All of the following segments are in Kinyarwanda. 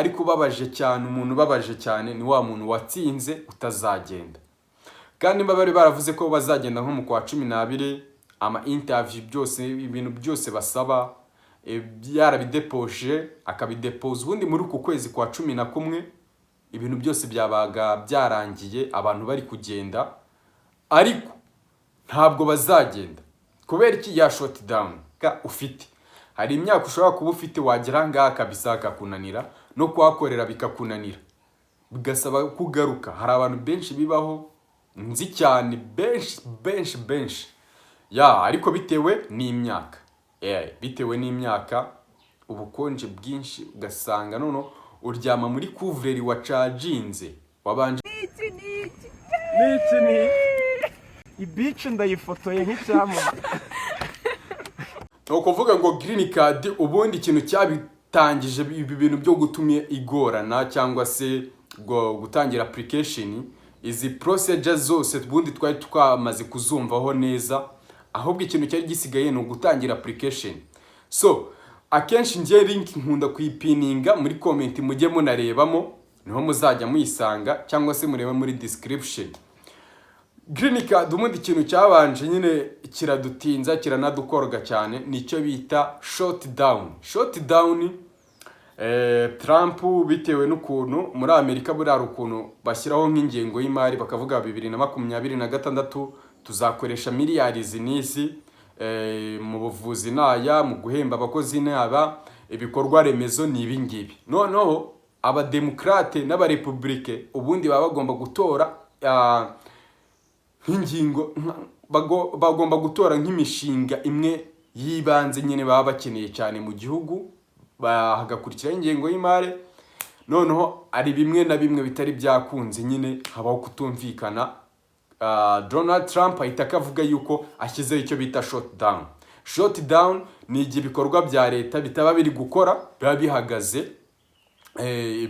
Ariko ubabaje cyane, umuntu ubabaje cyane ni wa muntu watsinze utazagenda. Kandi niba bari baravuze ko bazagenda nko mu kwa 12, ama interview byose, ibintu byose basaba byarabidepoje, akabidepoza ubundi muri uku kwezi kwa 11, ibintu byose byabaga byarangiye, abantu bari kugenda, ariko ntabwo bazagenda. Kubera iki? Ya shutdown ufite. Hari imyaka ushobora kuba ufite, wagera ngaha kabisa akakunanira, no kuhakorera bikakunanira, bigasaba kugaruka. Hari abantu benshi bibaho, nzi cyane, benshi benshi benshi ya, ariko bitewe n'imyaka, bitewe n'imyaka, ubukonje bwinshi, ugasanga noneho uryama muri couvre-lit wacaginze wabanje. Iki ni iki? N'iki ni ibici, ndayifotoye nk'icyamamare. Ni ukuvuga ngo green card, ubundi ikintu cyabitangije ibi bintu byo gutuma igorana cyangwa se gutangira application, izi procedure zose ubundi twari twamaze kuzumvaho neza, ahubwo ikintu cyari gisigaye ni ugutangira application. So akenshi ngiye link nkunda kuyipininga muri comment, mujye munarebamo, niho muzajya muyisanga, cyangwa se murebe muri description. Green card, ubundi ikintu cyabanje nyine kiradutinza, kiranadukoroga cyane, nicyo bita shutdown. Shutdown, Trump, bitewe n'ukuntu muri Amerika buriya hari ukuntu bashyiraho nk'ingengo y'imari, bakavuga 2026 tuzakoresha miliyari izi n'izi, mu buvuzi naya, mu guhemba abakozi naba, ibikorwa remezo ni ibi ngibi. Noneho abademokarate n'abarepubulike ubundi baba bagomba gutora nk'ingingo bagomba gutora nk'imishinga imwe y'ibanze nyine baba bakeneye cyane mu gihugu, hagakurikiraho ingengo y'imari. Noneho hari bimwe na bimwe bitari byakunze nyine, habaho kutumvikana. Donald Trump ahita akavuga yuko ashyizeho icyo bita shutdown. Shutdown ni igihe ibikorwa bya leta bitaba biri gukora, biba bihagaze.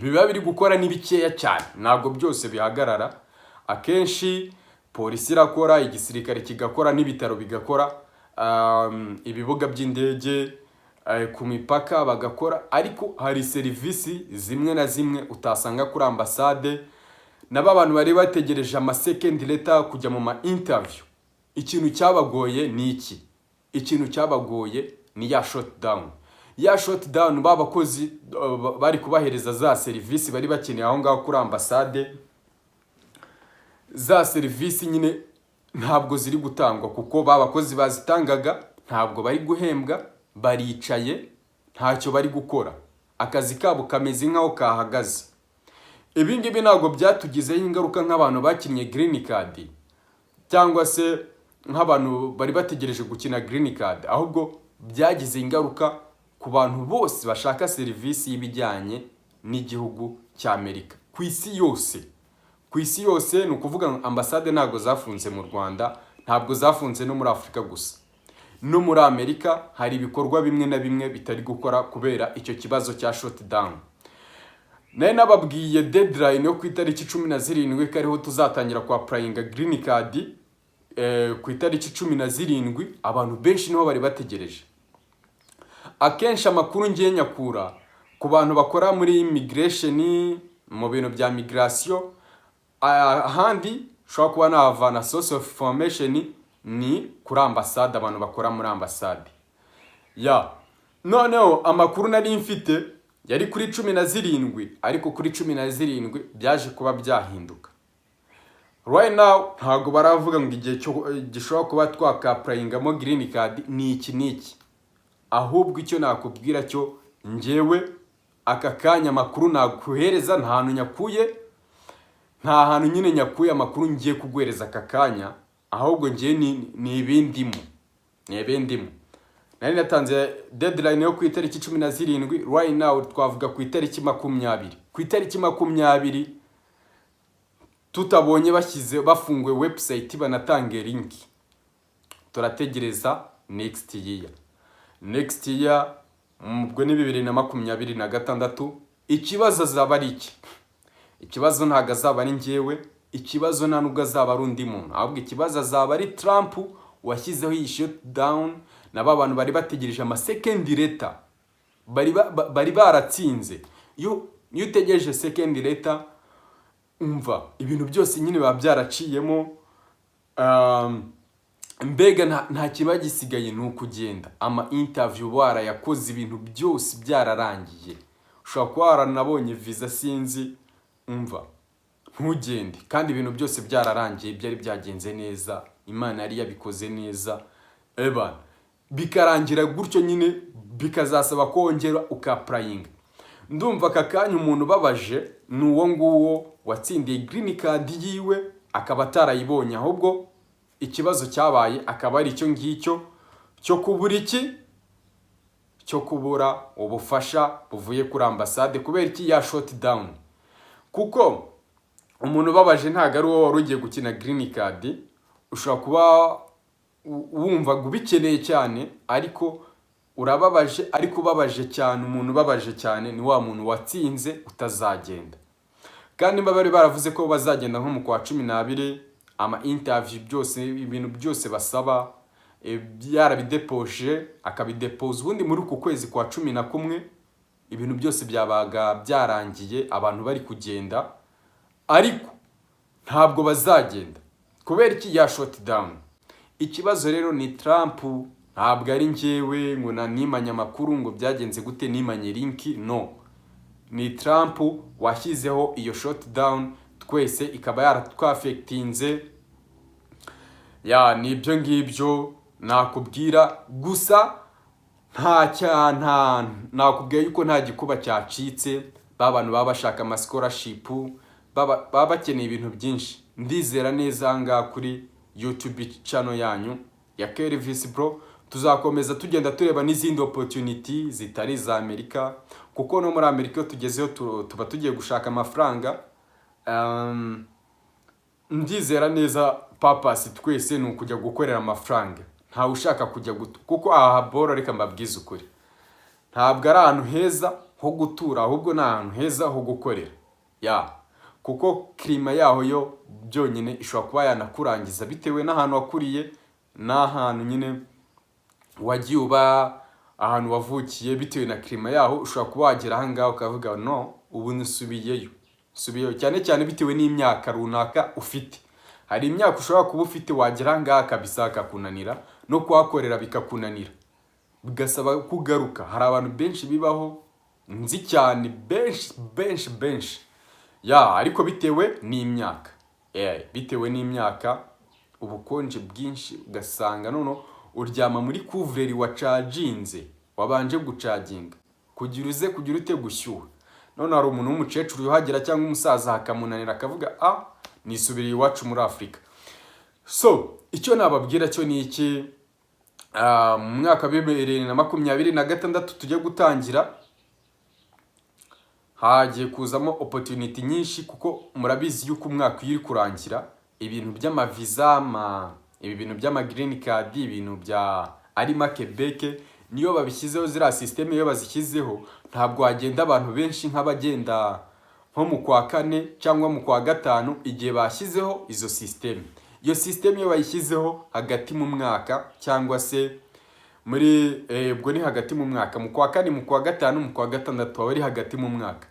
Biba biri gukora ni bikeya cyane, ntabwo byose bihagarara. Akenshi polisi irakora, igisirikare kigakora, n'ibitaro bigakora, ibibuga by'indege, ku mipaka bagakora, ariko hari serivisi zimwe na zimwe utasanga kuri ambasade. Nabo abantu bari bategereje ama second letter kujya mu ma interview, ikintu cyabagoye ni iki? Ikintu cyabagoye ni ya shutdown. Ya shutdown, ba bakozi bari kubahereza za serivisi bari bakeneye aho ngaho kuri ambasade, za serivisi nyine ntabwo ziri gutangwa, kuko ba bakozi bazitangaga ntabwo bari guhembwa, baricaye, ntacyo bari gukora, akazi kabo kameze nk'aho kahagaze. Ibi ngibi ntabwo byatugizeho ingaruka nk'abantu bakinnye green card cyangwa se nk'abantu bari bategereje gukina green card, ahubwo byagize ingaruka ku bantu bose bashaka serivisi y'ibijyanye n'igihugu cy'Amerika ku isi yose. Ku isi yose, ni ukuvuga ngo ambasade ntabwo zafunze mu Rwanda, ntabwo zafunze no muri Afurika gusa, no muri Amerika hari ibikorwa bimwe na bimwe bitari gukora kubera icyo kibazo cya shutdown. Nari nababwiye deadline yo ku itariki 17 ko ariho tuzatangira kwa applyinga green card. Ku itariki 17 abantu benshi niho bari bategereje. Akenshi amakuru ngiye nyakura ku bantu bakora muri immigration, mu bintu bya migration. Ahandi ushobora kuba nahavana source of information ni kuri ambasade, abantu bakora muri ambasade ya. Noneho amakuru nari mfite yari kuri 17, ariko kuri 17 byaje kuba byahinduka. Right now ntabwo baravuga ngo igihe cyo gishobora kuba twakapplyingamo green card ni iki n'iki. Ahubwo icyo nakubwira cyo, njyewe aka kanya amakuru naguhereza nta hantu nyakuye, nta hantu nyine nyakuye amakuru ngiye kuguhereza aka kanya. Ahubwo ngiye ni ibindimo, ni ibindimo. Nari natanze deadline yo ku itariki 17, right now twavuga ku itariki 20. Ku itariki 20 tutabonye bashyize bafunguye website, banatange link, turategereza next year. Next year ubwo ni 2026. Ikibazo azaba ari iki? Ikibazo ntabwo azaba ari njyewe, ikibazo nta nubwo azaba ari undi muntu, ahubwo ikibazo azaba ari Trump washyizeho iyi shutdown na ba bantu bari bategereje ama second letter, bari baratsinze. Iyo Iyo utegereje second letter, umva, ibintu byose nyine biba byaraciyemo. Mbega nta kiba gisigaye, ni ukugenda. Ama interview warayakoze, ibintu byose byararangiye, ushobora kuba waranabonye visa, sinzi, umva, ntugende kandi ibintu byose byararangiye, byari byagenze neza, Imana yari yabikoze neza. Eba bikarangira gutyo nyine, bikazasaba kongera uka-applyinga. Ndumva aka kanya umuntu ubabaje ni uwo nguwo watsindiye green card yiwe akaba atarayibonye, ahubwo ikibazo cyabaye akaba ari icyo ngicyo cyo kubura iki, cyo kubura ubufasha buvuye kuri ambasade. Kubera iki? Ya shutdown. Kuko umuntu ubabaje ntabwo ari uwo wari ugiye gukina green card. Ushobora kuba wumvaga ubikeneye cyane, ariko urababaje. Ariko ubabaje cyane, umuntu ubabaje cyane ni wa muntu watsinze utazagenda, kandi niba bari baravuze ko bazagenda nko mu kwa 12, ama interview byose, ibintu byose basaba yarabidepoje, akabidepoza ubundi muri uku kwezi kwa 11, ibintu byose byabaga byarangiye, abantu bari kugenda, ariko ntabwo bazagenda. Kubera iki? Ya shutdown. Ikibazo rero ni Trump, ntabwo ari njyewe ngo nanimanye amakuru ngo byagenze gute, nimanye link. No, ni Trump washyizeho iyo shutdown, twese ikaba yaratwaffectinze. Ya, ni ibyo ngibyo nakubwira gusa. Nta cya nta nakubwiye yuko nta gikuba cyacitse. Ba bantu baba bashaka ama scholarship, baba bakeneye ibintu byinshi. Ndizera neza aha ngaha kuri YouTube channel yanyu ya Kelvis Bro tuzakomeza tugenda tureba n'izindi opportunity zitari iza Amerika, kuko no muri Amerika iyo tugezeyo tuba tugiye gushaka amafaranga. Ndizera neza purpose twese ni ukujya gukorera amafaranga, ntawe ushaka kujya kuko aha boro, reka mbabwize ukuri, ntabwo ari ahantu heza ho gutura, ahubwo ni ahantu heza ho gukorera. Ya, kuko climat yaho yo byonyine ishobora kuba yanakurangiza bitewe n'ahantu wakuriye n'ahantu nyine wagiye uba, ahantu wavukiye. Bitewe na climat yaho ushobora kuba wagera aha ngaha ukavuga: "No, ubu nsubiyeyo, nsubiyeyo." Cyane cyane bitewe n'imyaka runaka ufite. Hari imyaka ushobora kuba ufite, wagera aha ngaha kabisa hakakunanira, no kuhakorera bikakunanira, bigasaba kugaruka. Hari abantu benshi bibaho, nzi cyane, benshi benshi benshi. Ya, ariko bitewe n'imyaka, bitewe n'imyaka, ubukonje bwinshi, ugasanga noneho uryama muri couvre-lit wacharginze, wabanje gucharginga kugira uze kugira ute gushyuha. None hari umuntu w'umukecuru uhagera cyangwa umusaza hakamunanira, akavuga: "Ah, nisubiriye iwacu muri Afurika." So icyo nababwira cyo ni iki? Mu mwaka wa 2026 tujye gutangira, hagiye kuzamo opportunity nyinshi, kuko murabizi yuko umwaka iyo uri kurangira, ibintu by'amaviza, ibi bintu by'ama green card, ibintu bya arima Quebec, niyo babishyizeho ziriya système, iyo bazishyizeho ntabwo hagenda abantu benshi nk'abagenda nko mu kwa kane cyangwa mu kwa gatanu igihe bashyizeho izo système. Iyo système iyo bayishyizeho hagati mu mwaka, cyangwa se muri ubwo ni hagati mu mwaka, mu kwa kane, mu kwa gatanu, mu kwa gatandatu, aba ari hagati mu mwaka.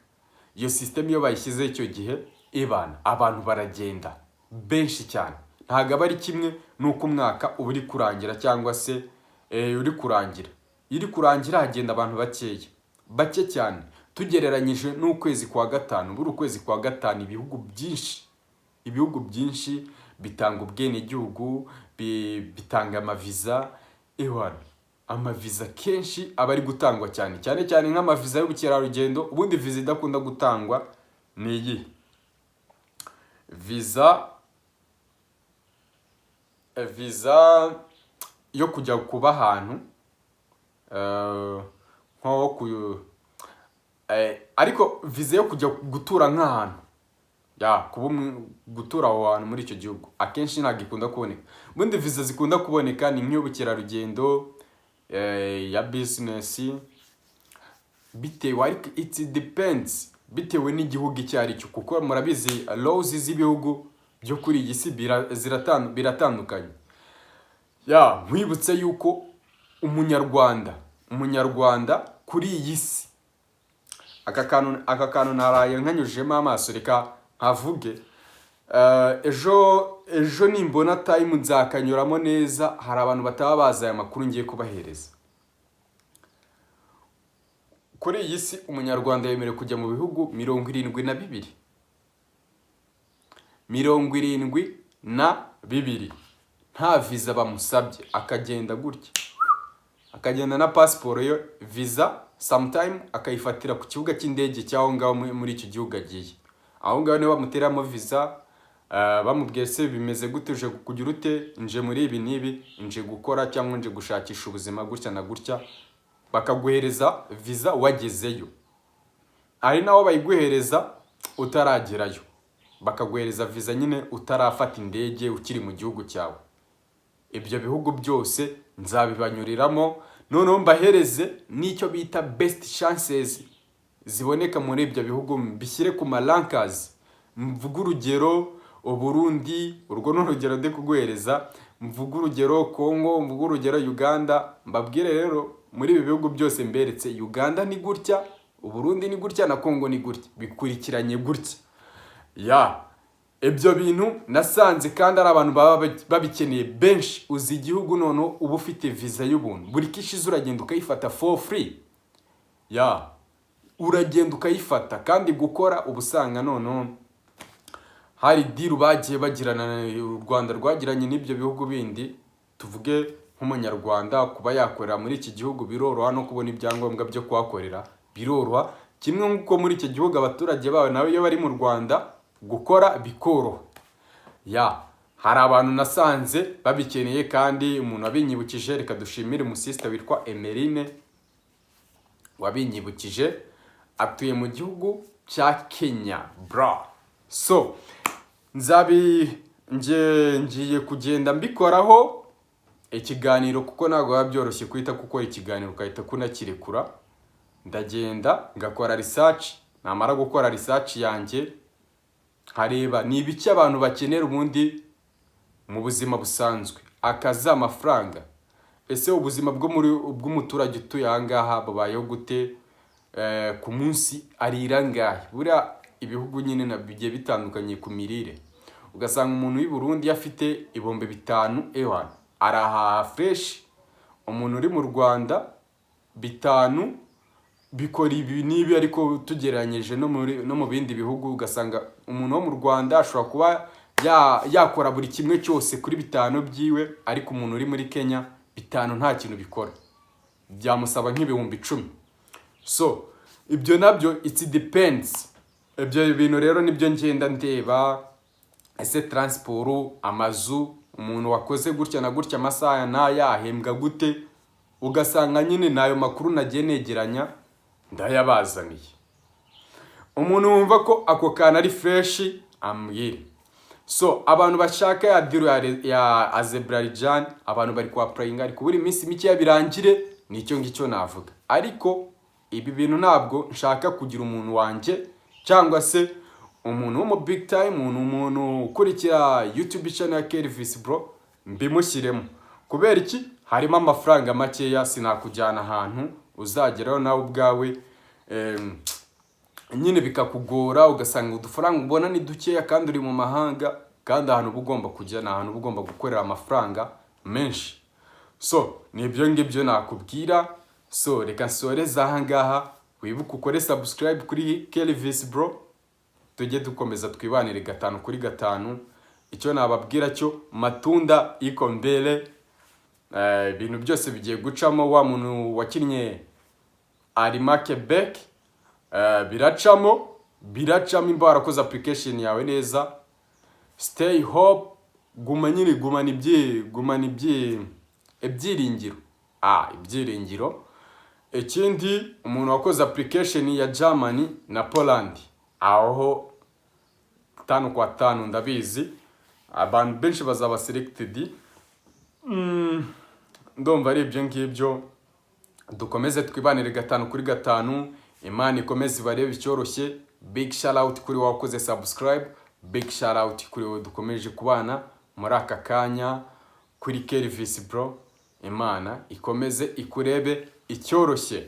Iyo système iyo bayishyizeho icyo gihe, ibana abantu baragenda benshi cyane. Ntabwo aba ari kimwe n'uko umwaka uba uri kurangira, cyangwa se uri kurangira. Iyo uri kurangira hagenda abantu bakeya, bake cyane, tugereranyije n'ukwezi kwa gatanu. Buri ukwezi kwa gatanu ibihugu byinshi bitanga ubwenegihugu, bitanga amaviza. Ewana, amaviza kenshi aba ari gutangwa cyane cyane cyane nk'amaviza y'ubukerarugendo. Ubundi viza idakunda gutangwa ni iyi viza yo kujya kuba ahantu, nko ku ariko viza yo kujya gutura nk'ahantu, ya kuba gutura aho hantu muri icyo gihugu, akenshi ntabwo ikunda kuboneka. Ubundi viza zikunda kuboneka ni nk'iy'ubukerarugendo, ya business, bitewe, ariko it depends, bitewe n'igihugu icyo ari cyo, kuko murabizi laws z'ibihugu byo kuri iyi si biratandukanye. Ya, nkwibutse yuko umunyarwanda kuri iyi si Aka kantu naraye nkanyujijemo amaso, reka nkavuge. Ejo nimbona time nzakanyuramo neza. Hari abantu bataba bazi aya makuru ngiye kubahereza. Kuri iyi si, umunyarwanda yemerewe kujya mu bihugu 72, 72, nta viza bamusabye, akagenda gutya, akagenda na pasiporo ye. Viza sometime akayifatira ku kibuga cy'indege cy'aho ngaho muri icyo gihugu agiye. Aho ngaho niho bamuteramo viza, bamubwiye: "Se bimeze gute? Uje kugira ute?" "Nje muri ibi n'ibi, nje gukora cyangwa nje gushakisha ubuzima gutya na gutya." Bakaguhereza viza wagezeyo. Hari naho bayiguhereza utaragerayo, bakaguhereza viza nyine utarafata indege, ukiri mu gihugu cyawe. Ibyo bihugu byose nzabibanyuriramo, noneho mbahereze n'icyo bita best chances ziboneka muri ibyo bihugu, mbishyire ku ma rankings. Mvuge urugero Uburundi, urwo ni urugero ndi kuguhereza, mvuge urugero Congo, mvuge urugero Uganda. Mbabwire rero, muri ibi bihugu byose mberetse, Uganda ni gutya, Uburundi ni gutya na Congo ni gutya, bikurikiranye gutya. Ya, ibyo bintu nasanze kandi ari abantu baba babikeneye benshi. Uzi igihugu noneho uba ufite viza y'ubuntu, buri kishize uragenda ukayifata for free? Ya, uragenda ukayifata. Kandi gukora, uba usanga noneho hari deal bagiye bagirana, u Rwanda rwagiranye n'ibyo bihugu bindi. Tuvuge nk'umunyarwanda kuba yakorera muri iki gihugu biroroha, no kubona ibyangombwa byo kuhakorera biroroha, kimwe nk'uko muri iki gihugu abaturage bawe nawe iyo bari mu Rwanda gukora bikoroha. Ya, hari abantu nasanze babikeneye, kandi umuntu wabinyibukije, reka dushimire umusisita witwa Emeline wabinyibukije, atuye mu gihugu cya Kenya, bro. So nzabi nge ngiye kugenda mbikoraho ikiganiro, kuko ntabwo biba byoroshye guhita gukora ikiganiro ugahita kunakirekura. Ndagenda ngakora research, namara gukora research yanjye nkareba ni ibiki abantu bakenera ubundi mu buzima busanzwe: akazi, amafaranga. Ese ubuzima bwo muri bw'umuturage utuye aha ngaha bubayeho gute? Ku munsi arira angahe? Buriya ibihugu nyine na bigiye bitandukanye ku mirire, ugasanga umuntu w'i Burundi iyo afite 5000, ewana, arahaha fresh. Umuntu uri mu Rwanda 5 bikora ibi n'ibi. Ariko tugereranyije no mu bindi bihugu, ugasanga umuntu wo mu Rwanda ashobora kuba yakora buri kimwe cyose kuri 5 byiwe, ariko umuntu uri muri Kenya 5 nta kintu bikora, byamusaba nk'10,000. So ibyo nabyo, it depends. Ibyo bintu rero nibyo ngenda ndeba. Ese transport, amazu, umuntu wakoze gutya na gutya amasaha aya n'aya ahembwa gute? Ugasanga nyine n'ayo makuru nagiye negeranya ndayabazaniye. Umuntu wumva ko ako kantu ari fresh ambwire. So abantu bashaka ya deal ya Azerbaijan, abantu bari kwa applyinga, ariko buri minsi mikeya birangire. Nicyo ngicyo navuga. Ariko ibi bintu ntabwo nshaka kugira umuntu wanjye cyangwa se umuntu wo mu big time, umuntu ukurikira YouTube channel ya Kelvis bro, mbimushyiremo. Kubera iki? Harimo amafaranga makeya. Sinakujyana ahantu uzageraho nawe ubwawe nyine bikakugora, ugasanga udufaranga ubona ni dukeya kandi uri mu mahanga, kandi ahantu uba ugomba kujya ni ahantu uba ugomba gukorera amafaranga menshi. So ni ibyo ngibyo nakubwira. So reka nsoreze aha ngaha. Wibuke ukore subscribe kuri Kelvis bro, tujye dukomeza twibanire gatanu kuri gatanu. Icyo nababwira cyo, matunda iko mbere. Ibintu byose bigiye gucamo. Wa muntu wakinnye Arrima Quebec, biracamo, biracamo imba warakoze application yawe neza. Stay hope, guma nyine, gumana ibyiringiro, ibyiringiro. Ikindi, umuntu wakoze application ya Germany na Poland, aho tanu kwa tanu ndabizi abantu benshi bazaba selected. Ndumva ari ibyo ngibyo. Dukomeze twibanire gatanu kuri gatanu. Imana ikomeze ibarebe icyoroshye. Big shout out kuri wowe wakoze subscribe, big shout out kuri wowe dukomeje kubana muri aka kanya kuri Kelvis bro. Imana ikomeze ikurebe icyoroshye.